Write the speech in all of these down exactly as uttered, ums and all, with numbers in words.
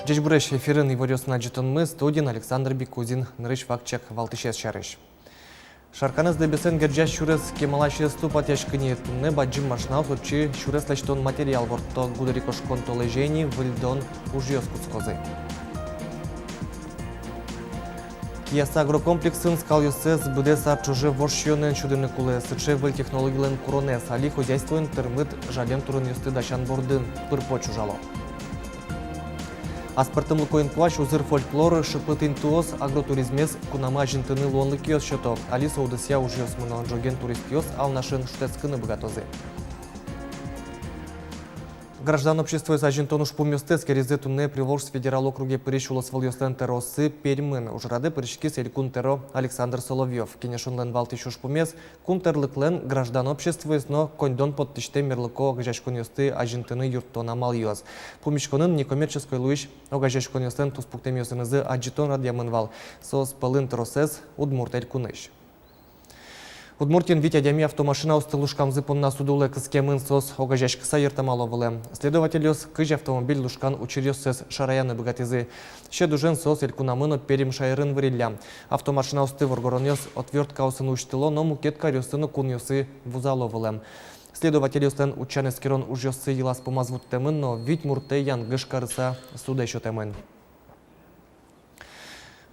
Ӟечбуресь! Эфирын иворъёсын адӟытонмы, студиын Александр Бекузин. Нырысь вакчияк валтӥсез сярысь. Шарканэз Дэбесэн герӟась сюрес кемалась ӧз тупатъяськы ни. Туннэ бадӟым машинаос отчы сюрес лэсьтон материал ворттыло. Гудырикошкон толэзе ини выльдон ужъёс кутскозы. Кияса агрокомплексын скалъёссэс быдэс ар ӵоже вож сиёнэн сюдыны кулэ. Сыӵе выль технологилэн куронэз али хозяйствоын тырмыт жалем турынъёсты дасян бордын пыр-поч ужало. Аспӧртэмлыко инкуазь, узыр фольклор, шыпыт интыос агротуризмез кунамы азинтыны луонлыкъёс сёто. Али со удысъя ужъёс мыно, ӝоген туристъёс Алнашын шутэтскыны быгатозы. Граждан обществоез азинтон ужпумъёсты эскеризы туннэ Приволжск федерал округе пырись улосвылъёслэн тӧрооссы Пермьын. Ужрадэ пыриськиз элькун тӧро Александр Соловьёв. Кенешонлэн валтӥсь ужпумез — кун тӧрлыклэн граждан обществоез но коньдон поттӥсьтэм мерлыко огазеяськонъёсты азинтыны юрттон амалъёс. Пумиськонын некоммерческой луись огазеяськонъёслэн туспуктэмъёсынызы адӟытон радъямын вал. Соос пӧлын тросэз Удмурт Элькунысь. Удмуртиын вить адями автомашинаосты лушкамзы понна суд улэ кыскемын. Соос огазеяськыса йыртэмало вылэм. Следовательёс кызь автомобиль лушкан учыръёссэс шараяны быгатӥзы. Сьӧд ужен соос элькунамы но Пермь шаерын выриллям. Автомашинаосты воргоронъёс отвёрткаосын усьтыло но мукет каръёсы но кунъёсы вузало вылэм. Следовательёслэн утчан-эскерон ужъёссы йылаз-пумаз вуттэмын, но вить муртэ янгыш карыса судэ сётэмын.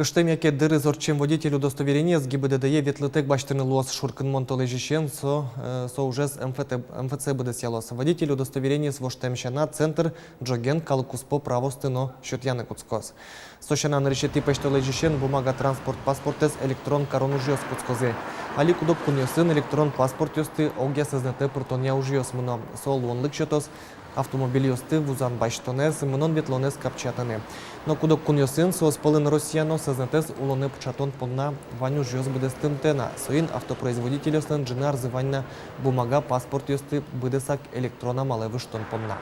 Ыштэм яке дырыз ортчем водитель удостоверениез ГИБДД-е ветлытэк басьтыны луоз. Шуркынмон толэзьысен со, э, со ужез МФТ, МФЦ быдэсъялоз. Водитель удостоверениез воштэм сяна, центр ӝоген калыккуспо правоосты но сётъяны кутскоз. Со сяна, нырысетӥ пӧсьтолэзьысен бумага транспорт паспортэз электрон карон ужъёс кутскозы. Али куд-ог кунъёсын электрон паспортъёсты огъя сӧзнэтэ пыртонъя ужъёс мыно. Со луонлык сётоз автомобильёсты вузан-басьтонэз, мынон-ветлонэз капчиятыны. Но куд-ог кунъёсын, соос пӧлын Россия но, сӧзнэтэз улонэ пыӵатон понна вань ужъёс быдэстымтэ на. Соин автопроизводительёслэн ӝыны арзы вань на бумага паспортъёсты быдэсак электрон амалэ выжтон понна.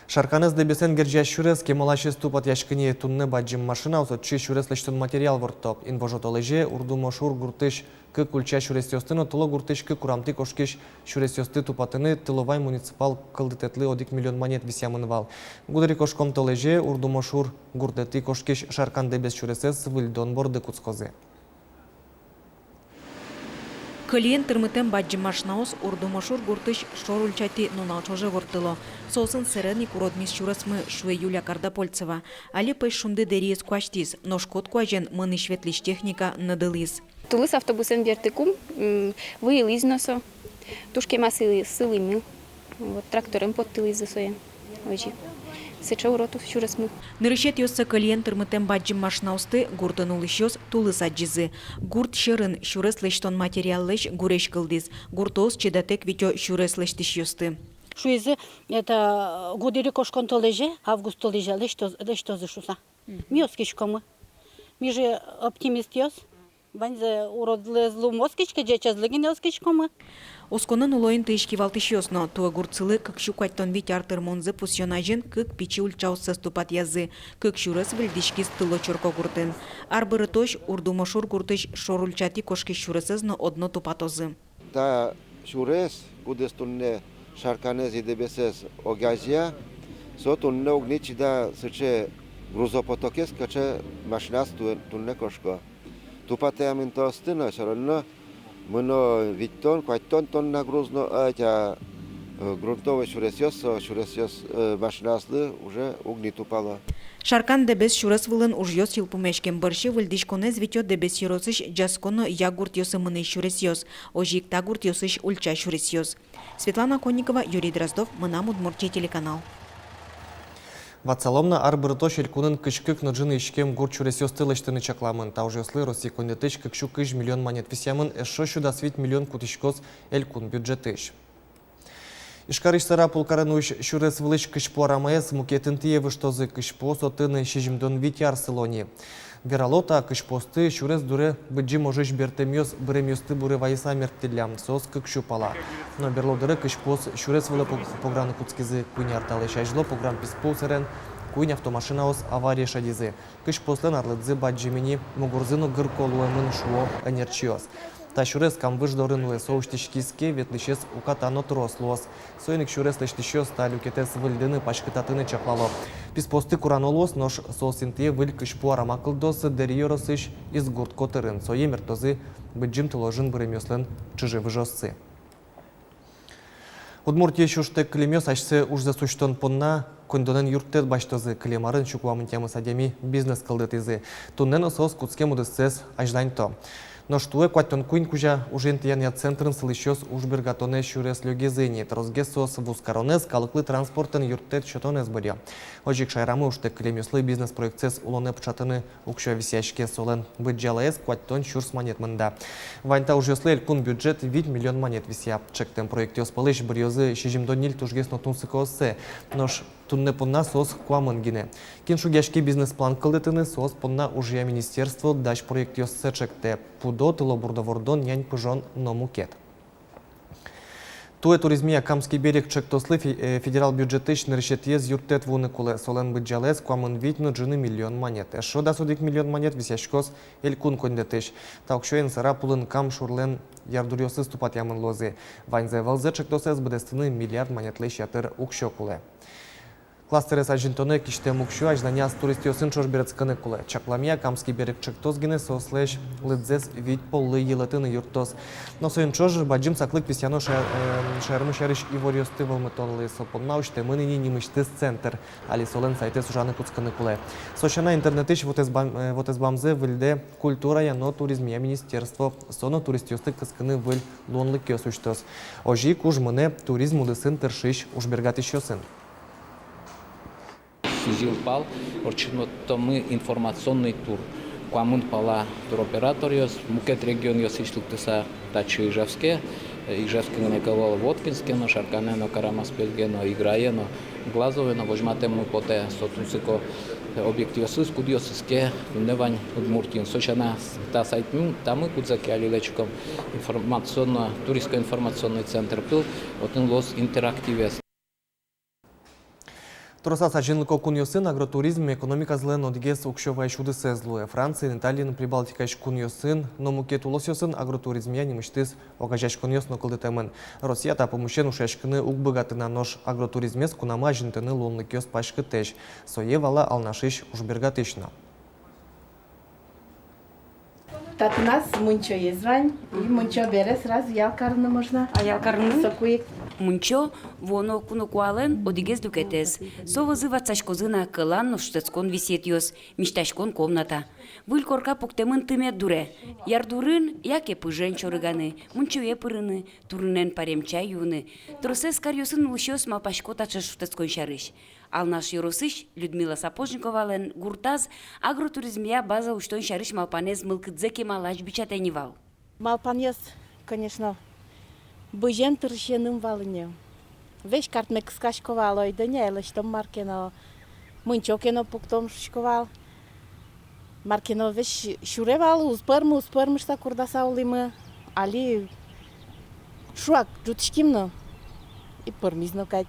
Шарканэз Дэбесэн герӟась сюрес кемалась ӧз тупатъяськы ни. Туннэ бадӟым машинаос отчы сюрес лэсьтон материал ворттыло. Инвожо толэзе Урдумошур гуртысь кык ульча сюресъёсты но Тыло гуртысь кык урамтӥ кошкись сюресъёсты тупатыны Тыловай муниципал кылдытэтлы одӥг миллион манет висъямын вал. Гудырикошкон толэзе Урдумошур гуртэтӥ кошкись Шаркан-Дэбес сюресэз выльдон борды кутскозы. Кӧльыен тырмытэм бадӟым машинаос Урдумошур гуртысь Шор ульчатӥ нунал ӵоже ворттыло. Соосын сэрен ик уродмиз сюресмы, шуэ Юлия Кардапольцева. Али пӧсь шунды дэриез куасьтӥз, нош кот куазен мынӥсь-ветлӥсь техника нӧдылӥз. Тулыс автобусэн бертыкум, м, выйылӥз но со. Туж кема сылӥ-, сылӥмы. Вот, тракторен поттылӥзы сое. Озьы. Сыӵе урод сюресмы. Нырысетӥоссэ кӧльыен тырмытэм бадӟым машинаосты гуртын улӥсьёс тулыс адӟизы. Гурт сьӧрын сюрес лэсьтон материаллэсь гурезь кылдӥз. Гуртоос чидатэк витё сюрес лэсьтӥсьёсты. Шуизы, это, гудырикошкон толэзе, август толэзе лэсьтоз-, лэсьтозы шуса. Ми оскиськомы. Ми же оптимистъёс. Ваньзэ уродлы ӧз луы, ум оскиське, ӟечезлы гинэ оскиськомы. Осконэн уло интыысь кивалтӥсьёс но. Туэ гуртсылы кык сю куатьтон вить ар тырмонзы пусъён азьын кык пичи ульчаоссэс тупатъязы. Кык сюрес выльдӥськиз Тыло Чурко гуртын. Ар бырытозь Урдумошур гуртысь Шор ульчатӥ кошкись сюресэз но одно тупатозы. Та сюрес, кудӥз туннэ Шарканэз и Дэбесэз огазея, со туннэ уг ни чида сыӵе грузопотокез, кыӵе машинаос ту-, туннэ кошко. Тупатъямын тосты но, всё равно мыно витьтон, куатьтон тонна груз но, а, та, э, грунтовой сюресъёс, со сюресъёс, э, машинаослы уже уг ни тупало. Шаркан-Дэбес сюрес вылын ужъёс йылпумъяськем бӧрсьы выльдӥськонэз витё Дэбес ёросысь Ӟасконо, Ягуртъёсы мынӥсь сюресъёс, озьы ик та гуртъёсысь ульча сюресъёс. Светлана Конникова, Юрий Дроздов, «Мынам Удмуртие» телеканал. Ватсалом на, ар бырытозь элькунын кызь кык но ӝыны иськем гурт сюресъёсты лэсьтыны чакламын. Та ужъёслы Россия коньдэтысь кык сю кызь миллион манет висъямын, эшшо сю дас вить миллион кутӥськоз элькун бюджетысь. Ижкарысь Сарапул карен уйись сюрес вылысь кызьпу арамаез мукет интые выжтозы. Кызьпуос отын сизьымдон вить ар сыло ни. Верало, та кызьпуосты сюрес дуре Быдӟым ожысь бертэмъёс быремъёсты буре вайыса мерттӥллям, соос кык сю пала. Но берло дыре кызьпуос сюрес вылэ пог-, пограны кутскизы. Куинь ар талэсь азьло пограм писпу сэрен куинь автомашинаос аварие шедизы. Кызьпуослэн арлыдзы бадӟым ини, мугорзы но гырко луэмын, шуо ӧнерчиос. Та сюрес Кам выж дорын луэ, со усьтӥськиз ке, ветлӥсез уката но трос луоз. Соин ик сюрес лэсьтӥсьёс та люкетэз выльдыны, паськытатыны чаклало. Писпуосты курано луоз, нош соос интые выль кызьпу арама кылдоз Дэри ёросысь Изгурт котырын. Сое мертозы Быдӟым тыл ожын быремъёслэн чыжы-выжыоссы. Удмуртиысь ужтэк кылемъёс асьсэ ужзэс усьтон понна коньдонэн юрттэт басьтозы. Кылем арын сю куамын тямыс адями бизнес кылдытӥзы. Туннэ но соос кутскем удыссэс азьланьто. Нош туэ куатьтон куинь кузя ужен тӥянъя центрын сылӥсьёс ужбергатонэ сюрес лёгизы ини. Тросгес соос вузкаронэз, калыклы транспортэн юрттэт сётонэз быръё. Озьы ик шаерамы ужтэк кылемъёслы бизнес-проектсэс улонэ пыӵатыны уксё висъяське. Солэн быдӟалаез куатьтон сюрс манет мында. Вань та ужъёслы элькун бюджет вить миллион манет висъя. Чектэм проектъёс пӧлысь быръёзы сизьымдон ньыль тужгес но тунсыкооссы. Нош туннэ понна соос куамын гинэ. Кин шугъяське бизнес-план кылдытыны, соос понна ужъя министерство дась проектъёссэ чектэ: пудо, тылобурдо вордон, нянь пыжон но мукет. Туэ туризмъя «Камский берег» чектослы фе-, э, федерал бюджетысь нырысетӥез юрттэт вуыны кулэ. Солэн быдӟалаез куамын вить но ӝыны миллион манет. Эшшо дас одӥг миллион манет висъяськоз элькун коньдэтысь. Та уксёен Сарапулын Кам шурлэн ярдуръёсыз тупатъямын луозы. Ваньзэ валзэ чектосэз быдэстыны миллиард манетлэсь ятыр уксё кулэ. Кластерез азинтонэ кисьтэм уксё азьланяз туристъёсын ӵош берытскыны кулэ. Чакламъя, «Камский берег» чектос гинэ соослэсь лыдзэс вить поллы йылэтыны юрттоз. Но соин ӵош бадӟым саклык висъяно ша-, э, шаермы сярысь иворъёсты вӧлмытонлы. Со понна усьтэмын ини нимысьтыз центр. Али солэн сайтэз ужаны кутскыны кулэ. Со сяна, интернетысь вотэс бам-, э, вотэс бамзэ выльдэ культурая но туризмъя министерство. Со но туристъёсты кыскыны выль луонлыкъёс усьтоз. Озьы ик уж мынэ туризм удысын тыршись ужбергатӥсьёсын. Сӥзьыл пал ортчытомы информационный тур. Куамын пала туроператоръёс, мукет регионъёсысь лыктыса, татчы Ижевске, э, Ижевске гинэ ӧвӧл, Воткинске но, Шаркане но, Карамаспельге но, Играе но, Глазове но возьматэммы потэ со тунсыко, э, объектъёсыз, кудъёсыз ке туннэ вань Удмуртиын. Со сяна, с-, та сайтмы, та мы кудзэ ке али лэчком, информационно-, туристско-информационный центр пыр, отын луоз интерактивез. Тросаз азинлыко кунъёсын агротуризм экономиказылэн одӥгез уксё вайись удысэз луэ. Франциын, Италиын, Прибалтикаысь кунъёсын но мукет улосъёсын агротуризмъя нимысьтыз огазеяськонъёс но кылдытэмын. Россия та пумысен ушъяськыны уг быгаты на, нош агротуризмез кунамы азинтыны луонлыкъёс паськытэсь. Сое вала Алнашысь ужбергатӥсь но. Татын ас мунчоез вань, и мунчо бере сразу ял карыны можно. А ял карыны? Соку ик. Мунчо вуоно куно куалэн одӥгез люкетэз. Со вӧзы ватсаськозы на кӧлан но шутэтскон висъетъёс, мисьтаськон комната. Выль корка пуктэмын тымет дуре. Ярдурын яке пыжен чорыганы, мунчое пырыны, турынэн парем чай юыны. Тросэз каръёсын улӥсьёс малпасько таӵе шутэтскон сярысь. Алнаш ёросысь Людмила Сапожниковалэн гуртаз агротуризмъя база усьтон сярысь малпанэз мылкыдзэ кемалась бичатэ ни вал. Малпанъёс, конечно, бызен-тырысеным вал ини. Весь картме кыскасько вал, ойдо ни ай лэсьтом мар ке но, мунчо ке но пуктом шуисько вал. Мар ке но весь сюре вал, уз пӧрмы, уз пӧрмы шуса курдаса улӥмы. Али шуак ӝутӥським но, и пӧрмиз но кадь.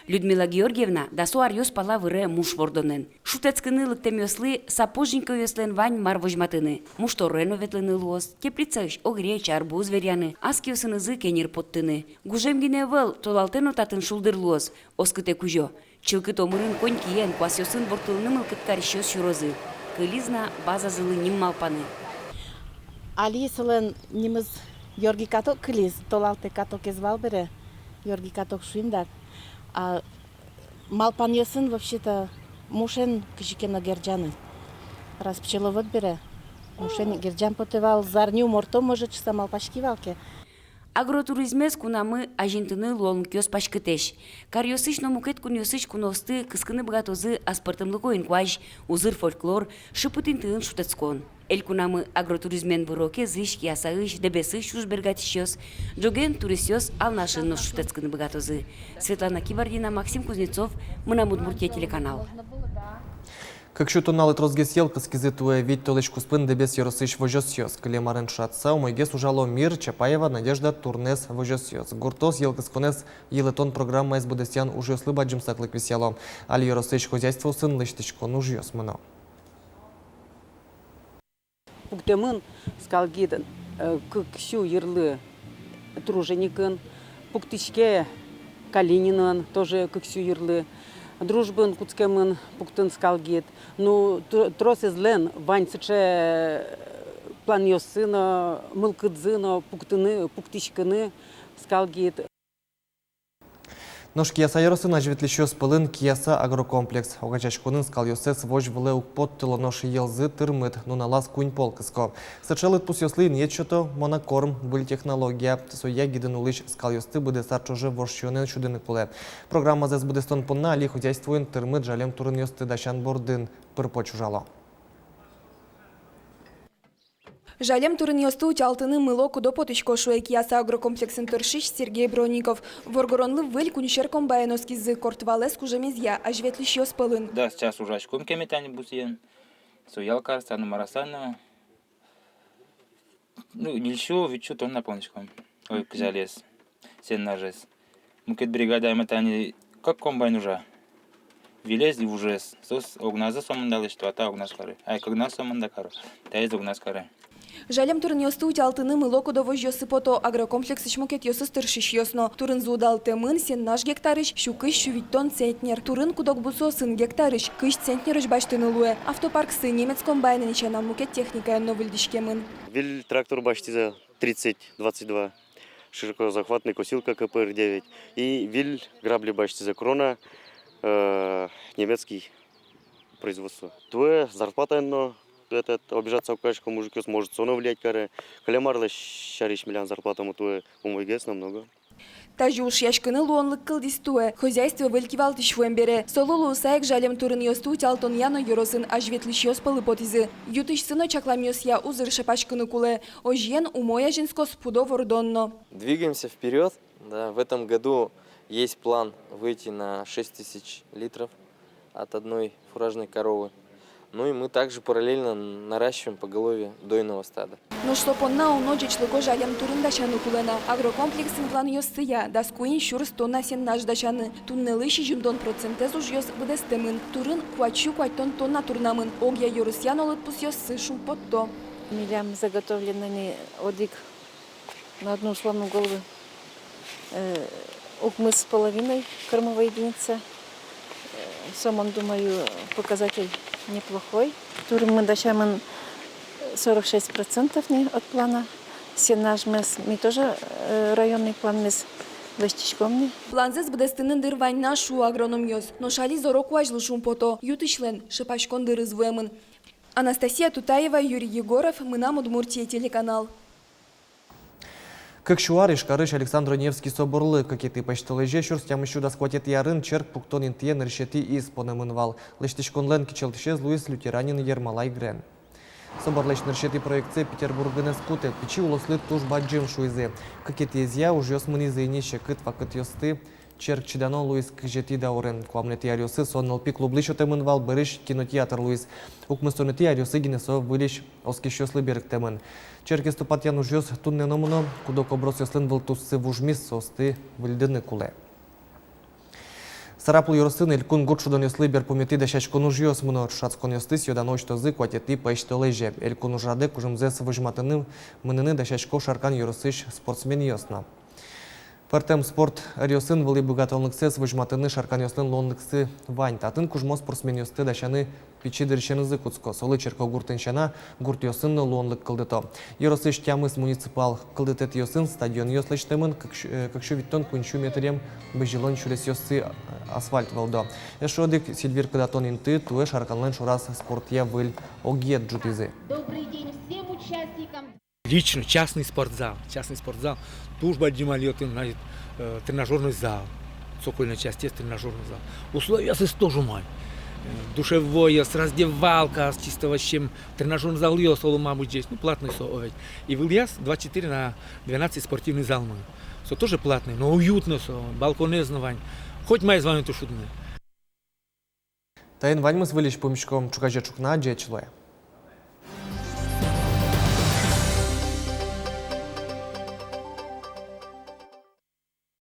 Людмила Георгиевна дасо аръёс пала выре муш вордонэн. Шутэтскыны лыктэмъёслы Сапожниковъёслэн вань мар возьматыны. Муш торэ но ветлыны луоз, теплицаысь огреч, арбуз веръяны, ас киосынызы кеньыр поттыны. Гужем гинэ ӧвӧл, толалтэ но татын шулдыр луоз, оскытэ кузё. Чылкыт омырын конькиен, куасъёсын ворттылыны мылкыд карисьёс сюрозы. Кылиз на базазылы ним малпаны. Али солэн нимыз Георгий каток кылиз, толалтэ катокез вал бере, Георгий каток шуим дак. А малпанъёсын вообще-то мушен кызьы ке но герӟаны. Раз пчеловод бере, мушен герӟан потэ вал, зарни уморто, может, шуса малпаськи вал ке. Агротуризмез кунамы азинтыны луонлыкъёс паськытэсь. Каръёсысь но мукет кунъёсысь куноосты кыскыны быгатозы аспӧртэмлыко инкуазь, узыр фольклор, шыпыт интыын шутэтскон. Элькунамы агротуризмен выро Кезысь, Ясаысь, Дэбесысь ужбергатӥсьёс, ӝоген туристъёс Алнашын но шутэтскыны быгатозы. Светлана Кибардина, Максим Кузнецов, «Мынам Удмуртие» телеканал. Кык сю тонналы тросгес йӧл кыскизы туэ вить толэзь куспын Дэбес ёросысь возёсъёс. Кылем арен ӵошатыса умойгес ужало Мир, Чапаева, Надежда, Турнес возёсъёс. Гуртъёс йӧл кысконэз йылэтон программаез быдэсъян ужъёслы бадӟым саклык висъяло. Али ёросысь хозяйствоосын лэсьтӥськон ужъёс мыно. Пуктэмын скал гидын. Э, кык сю йырлы Труженикын пуктӥське, Калининын тоже кык сю йырлы, Дружбын кутскемын пуктыны скалгид. Ну, тр-, тросэзлэн вань сыӵе планъёссы но, мылкыдзы но пуктыны, пуктӥськыны скалгид. Нош Кияса ёросын азьветлӥсьёс пӧлын Кияса агрокомплекс. Огазеяськонын скалъёссэс возь вылэ уг поттыло, нош йӧлзы тырмыт, нуналаз куинь пол кыско. Сыӵе лыдпусъёслы инъет сёто монокорм, выль технология. Соя гидын улӥсь скалъёсты быдэс ар ӵоже вошъёнэн сюдыны кулэ. Программазэс быдэстон понна али хозяйствоын тырмыт жалем турынъёсты дасян бордын пыр-поч ужало. Жалем турынъёсты утялтыны мыло-кыдо потӥсько, шуэ Кияса агрокомплексын тыршись Сергей Бронников. Воргоронлы выль куиньсьӧр комбайн оскизы, корт валэз кужымезъя азьветлӥсьёс пӧлын. Дас час ужаськом кеме тани бусыен. Со ялкарсано, марасано. Ну, ньыльсю, витьсю тонна поныськом. Ой, кызьы лэсь. Сеннажез. Мукет бригадаямы тани кык комбайн ужа. Вылез и вужез. Соос огназы сомында лэсьто, а та огназ каре. Ай, кыгназ сомында каро. Таиз огназ каре. Жалем турынъёсты утялтыны мыло-кыдо возьёссы пото агрокомплексысь мукетъёсыз тыршисьёс но. Турынзы удалтэмын, сеннаж гектарысь сю кызь, сю витьтон центнер. Турын куд-ог бусыосын гектарысь кызь центнерозь басьтыны луэ. Автопарксы немец комбайнэн сяна мукет техникаен но выльдӥськемын. Выль трактор басьтӥзы тридцать двадцать два, широкозахватный косилка К П Р девять. И выль грабли басьтӥзы Крона, э, немецкий производство. Туэ зарплатаен но, этот, обижаться уг кариськы, мужикъёс, может, со но влиять каре. Кылем арлэсь сярысь милям зарплатамы туэ умойгес намного. Тазьы ушъяськыны луонлык кылдӥз туэ, хозяйствое выль кивалтӥсь вуэм бере. Солы луыса ик жалем турынъёсты утялтонъя но ёросын азьветлӥсьёс пӧлы потӥзы. Ю-тысьсы но чакламъёсъя узыр шепаськыны кулэ. Озьыен, умой азинскоз пудо вордон но. Двигаемся вперёд. Да, в этом году есть план выйти на шесть тысяч литров от одной фуражной коровы. Ну и мы также параллельно наращиваем поголовье дойного стада. Нош со понна уно ӟечлыко жалем турын дасяны кулэ на. Агрокомплексын планъёссыя, дас куинь сюрс тонна сеннаж дасяны. Туннэлы сизьымдон процентэз ужъёс быдэстэмын. Турын куать сю куатьтон тонна турнамын. Огъя ёросъя но лыдпусъёссы шумпотто. Милям заготовлено ни одӥг на одну условную голову, э, укмыс с половиной кормовой единица. Э, со, мон думаю, показатель неплохой. Турынмы дасямын сорок шесть процентов ни от плана. Сеннажмес ми тоже, э, районный планмес лэсьтӥськом ни. Планзэс быдэстыны дыр вань на, шуо агрономъёс. Нош али зоро куазьлы шумпото. Ю-тысьлэн шепаськон дырыз вуэмын. Анастасия Тутаева, Юрий Егоров, «Мынам Удмуртие» телеканал. Кык сю ар Ижкарысь Александро-Невский соборлы. Кыкетӥ пӧсьтолэзе, сюрс тямыссю дас куатетӥ арын, черк пуктон интые нырысетӥ из понэмын вал. Лэсьтӥськонлэн кичӧлтӥсез луиз лютеранин Ермолай Грен. Соборлэсь нырысетӥ проектсэ Петербургын ӧз кутэ, пичи улослы туж бадӟым, шуизы. Кыкетӥезъя ужъёс мынӥзы ини, секыт вакытъёсты черк чидано луиз кызетӥ даурын. Куамынэтӥ аръёсы со нылпи клублы сётэмын вал, берысь кинотеатр луиз. Укмыстонэтӥ аръёсы гинэ со выльысь оскисьёслы берыктэмын. Черкез тупатъян ужъёс туннэ но мыно. Куд-ог обросъёслэн вылтуссы вужмиз, соосты выльдыны кулэ. Сарапул ёросын элькун гурт шудонъёслы берпуметӥ дасяськон ужъёс мыно. Ӵошатсконъёсты сӥё-дано усьтозы куатетӥ пӧсьтолэзе. Элькун ужрадэ кужымзэс возьматыны мыныны дасясько Шаркан ёросысь спортсменъёс но. Пӧртэм спорт ӧръёсын вылӥ быгатонлыксэс возьматыны шарканъёслэн луонлыксы вань. Татын кужмо спортсменъёсты дасяны пичи дырысенызы кутско. Солы черкогуртын сяна, гуртъёсын но луонлык кылдыто. Ёросысь тямыс муниципал кылдытэтъёсын стадионъёс лэсьтэмын, кык сю-, э, кык сю витьтон куинь сю метрем бызьылон сюресъёссы, э, асфальт вӧлдо. Эшшо одӥг сильвир кыдатон инты туэ Шарканлэн шораз спортъя выль огъет ӝутӥзы. Добрый день всем участникам. Лично частный спортзал, частный спортзал, туж бадӟым али отын, значит, э, тренажёрный зал, цокольной частез тренажёрный зал. Условиосыз тоже умой. Э, душевойёс, раздевалкаос, чисто вообще тренажёрный залъёс оло мар-а ӟеч, ну, платный со, о, ведь. И вылӥяз двадцать четыре на двенадцать спортивный залмы. Со тоже платный, но уютно со, балконэз но вань. Хоть маиз ваньмы ту шудыны. Таин ваньмыз. Выльысь пумиськом ӵуказе ӵукна. Ӟеч луэ.